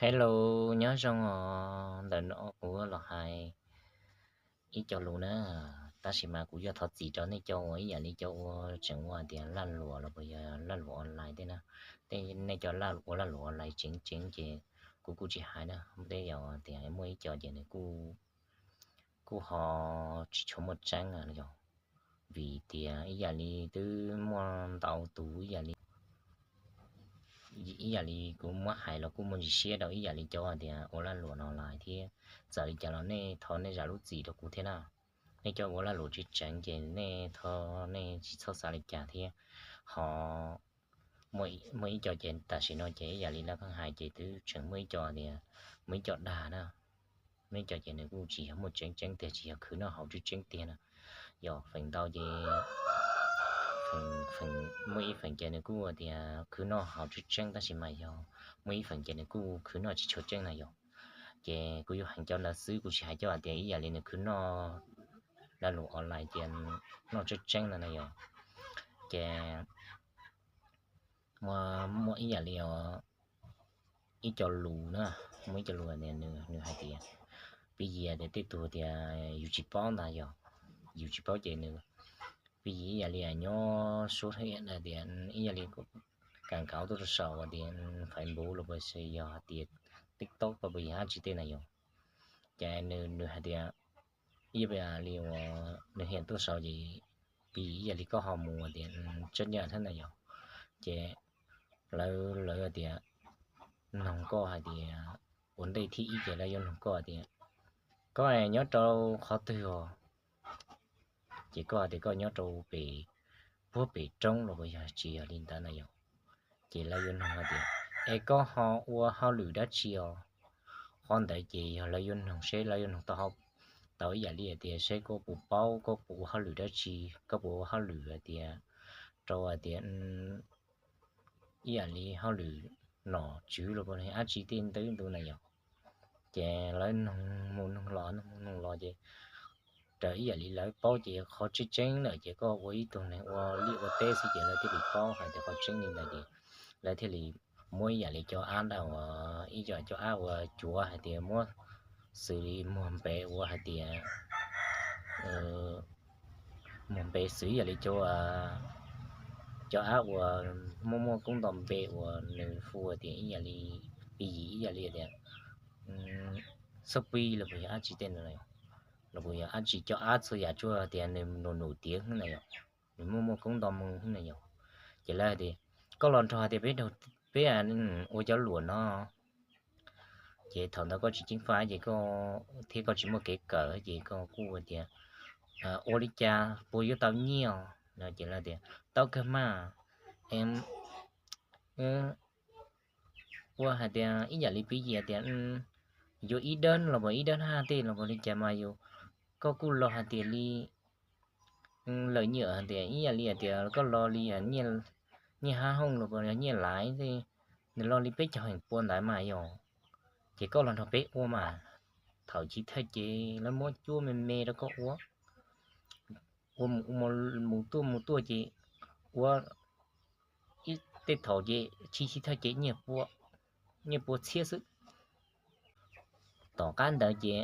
Hello, nyob zoo os. Ntawm no kuv los hais ib co lus na, tab sis mas kuv yuav thov txim rau nej cov uas ib yam li cov uas tseem ua tias lag luam los puas yog lag luam online tej na. Tej nej cov ua lag luam online tseeb tseeb ces kuv kuj tsis hais na, tej yog tias muaj ib co ces nws kuj ho tsis tshua muaj tseeb yog vim tias ib yam li twb muaj ntau tus ib yam li ib yam li kuv muab hais los kuj muaj ntsis siab rau ib yam li cov tias ua lag luam no lawm thiab. Txawm li cas los nej thov nej zam lub txim rau kuv thiab na. Nej cov ua lag luam tsis tseeb ces nej thov nej tsis txhob xav li cas thiab. Ho muaj ib co ces tam sim no ces ib yam li lawv pheej hais ces twb tseem muaj ib co tias muaj ib co dag na, muaj ib co ces nws kuj tsis yog muaj tseeb tseeb tiag, tsis yog khwv noj haus tseeb tseeb tiag na. Yog feem ntau ces muaj ib feem ces nws kuj tias khwv noj haus tseeb tseeb tab sis mas yog muaj ib feem ces nws kuj khwv noj tsis tshua tseeb na yog. Ces kuv yuav hais cov ntawd xwb, kuv tsis hais cov hais tias ib yam li nws khwv noj lag luam online ces noj tseeb tseeb no na yog. Ces muaj ib yam li os, ib co lus na, muaj ib co lus nws hais tias, piv yig tias tej tug tias yus tsis paub ntag yog, yus tsis paub ces nws, piv yig ib yam li nyob suab hais tias ib yam li kam nkaus tuaj rau saum tias Facebook los puas yog tias TikTok los puas yog dab tsi tej na yog. Ces nws hais tias ib yam li uas nws hiam tuaj saud ces piv yig ib yam li koj ho mus tias tseeb yam thiab na yog. Ces lawv lawv tias noog koj hais tias ua ntej thib ib ces lawv yuav noog koj tias koj nyob rau qhov twg os? Ces koj hais tias koj nyob rau pem, puag pem roob los puas yog tsis yog li ntawd na yog. Ces lawv yuav noog hais tias es koj ho ua hauj lwm dab tsi os? Qhov ntawd ces yog lawv yuav noog seb lawv yuav noog tau, tau ib yam li hais tias seb koj puas paub, koj puas ua hauj lwm dab tsi, koj puas ua hauj lwm hais tias rau hais tias ib yam li hauj lwm nom tswv los puas yog dab tsi tej ntawd na yog. Ces lawv noog mus noog los noog mus noog los ces raws ib yam li lawv paub ces qhov tseeb tseeb lawm ces koj ua ib tug neeg ua liaj ua teb xwb ces lawv thiaj li paub hais tias qhov tseeb li ntawd ces lawv thiaj li muab ib yam li cov app ntawd uas ib yam cov app uas cuav hais tias muab xws li muag npe ua hais tias muag npe xws ib yam li cov, cov app uas muaj muaj koob nto npe uas nws hu tias ib yam li, piv yig ib yam li tias Shopee los puas yog dab tsi tej no, los puas yog dab tsi cov app txhua yam tsuas tias nws num num tiav xwb na yog, nws muaj muaj koob nto mus xwb na yog. Ces lawv hais tias koj los nrog hais tias peb, peb ua cov luam no ces thaum ntawd koj tsis ceev faj ces koj thiab koj tsis muaj kev kawm ces koj kuj tias ua li cas puas yuav tau nyiaj no ces lawv tias tau kawg mas, ua hais tias ib yam li piv yig tias yuav ib dawb los puas ib dawb haj tej los puas li cas mas yus, koj kuj los hais tias li lawm nyiam hais tias ib yam li hais tias koj los li nyiaj hab hooj los puas yog nyiaj laiv tej, nws los li peb caug feem pua ntawd mas yog. Ces koj los nrog peb ua mas, thaum chiv thawj ces lawv muab cuab me me rau koj ua, ua mus tuaj mus tuaj ces ua ib tej thaum ces chiv chiv thawj ces nyiaj pua txhiab xwb. Tom qab ntawd ces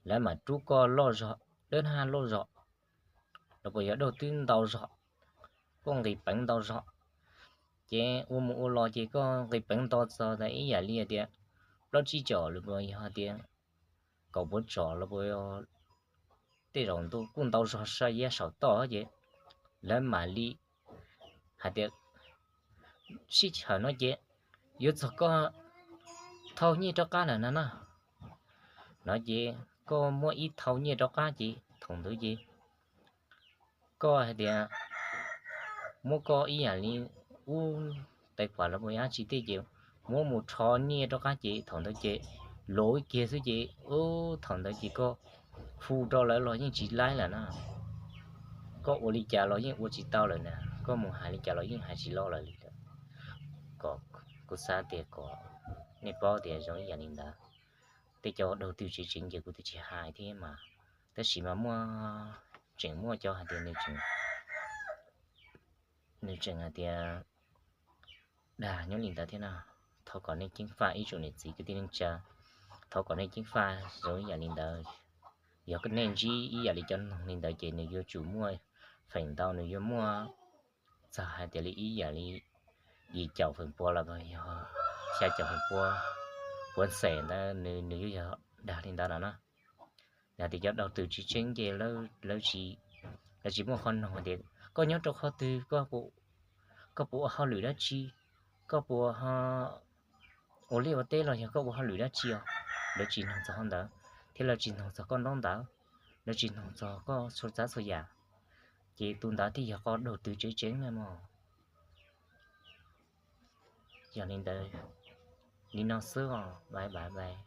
lawv mam rub koj loj zog, dawb haj loj zog, los puas yog daug twb ntau zog, koj nqis peev ntau zog. Ces ua mus ua los ces koj nqis peev nto txog tas ib yam li tias plaub tsib tsom los puas yog tias kaum puav tsom los puas tej zaum ntu kuj ntau zog sa yab saum toj ces lawv mam li hais tias sib chaws no ces yuav txog koj thau nyiaj rov qab lawm na no. No ces koj muab ib thau nyiaj rov qab ces thaum ntawd ces koj hais tias muab koj ib yam li ub tais pam los puas yog dab tsi tej ces muab mus rho nyiaj rov qab ces thaum ntawd ces lov kiag xwb ces thaum ntawd ces koj hu rau lawv los yeej tsis laib lawm na. Koj ua li cas los yeej ua tsis tau lawm na, koj mus hais li cas los yeej hais tsis loj lawm li lawm. Kom kuv xav tias kom nej paub tias zoo ib yam li ntawd. Tej cov daug twg tseem ceev ces kuv twb tsis hais thiab mas, tab sis mas muaj, tseem muaj cov hais tias nws tseem hais tias dag nyob li ntawd thiab no. thov kom nej ceev faj ib tsoom niam txiv kwv tij neej tsa, thov kom nej ceev faj zoo ib yam li ntawd. Yog nej ntsib ib yam li cov noog li ntawd ces nws yuav tsum muaj feem ntau, nws yuav muaj txog hais tias li ib yam li yim caum feem pua los yog xya caum feem pua, puav xees ntawd nws, nws yuav yog dag li ntawd no na. Yog tias cov daug tw tseeb tseeb ces lawv tsis muaj qhov noog tias koj nyob rau qhov twg, koj puas ua hauj lwm dab tsi, koj puas ua liaj ua teb los yog koj ua hauj lwm dab tsi os. Lawv tsis noog txog qhov ntawd, thiab lawv tsis noog txog koj ntaub ntawv, lawv tsis noog txog koj txhua tsav txhua yam. Ces tus ntawd thiaj yog qhov daug tw tseeb tseeb na mog. Yog li ntawd, li no xwb os, bye bye bye.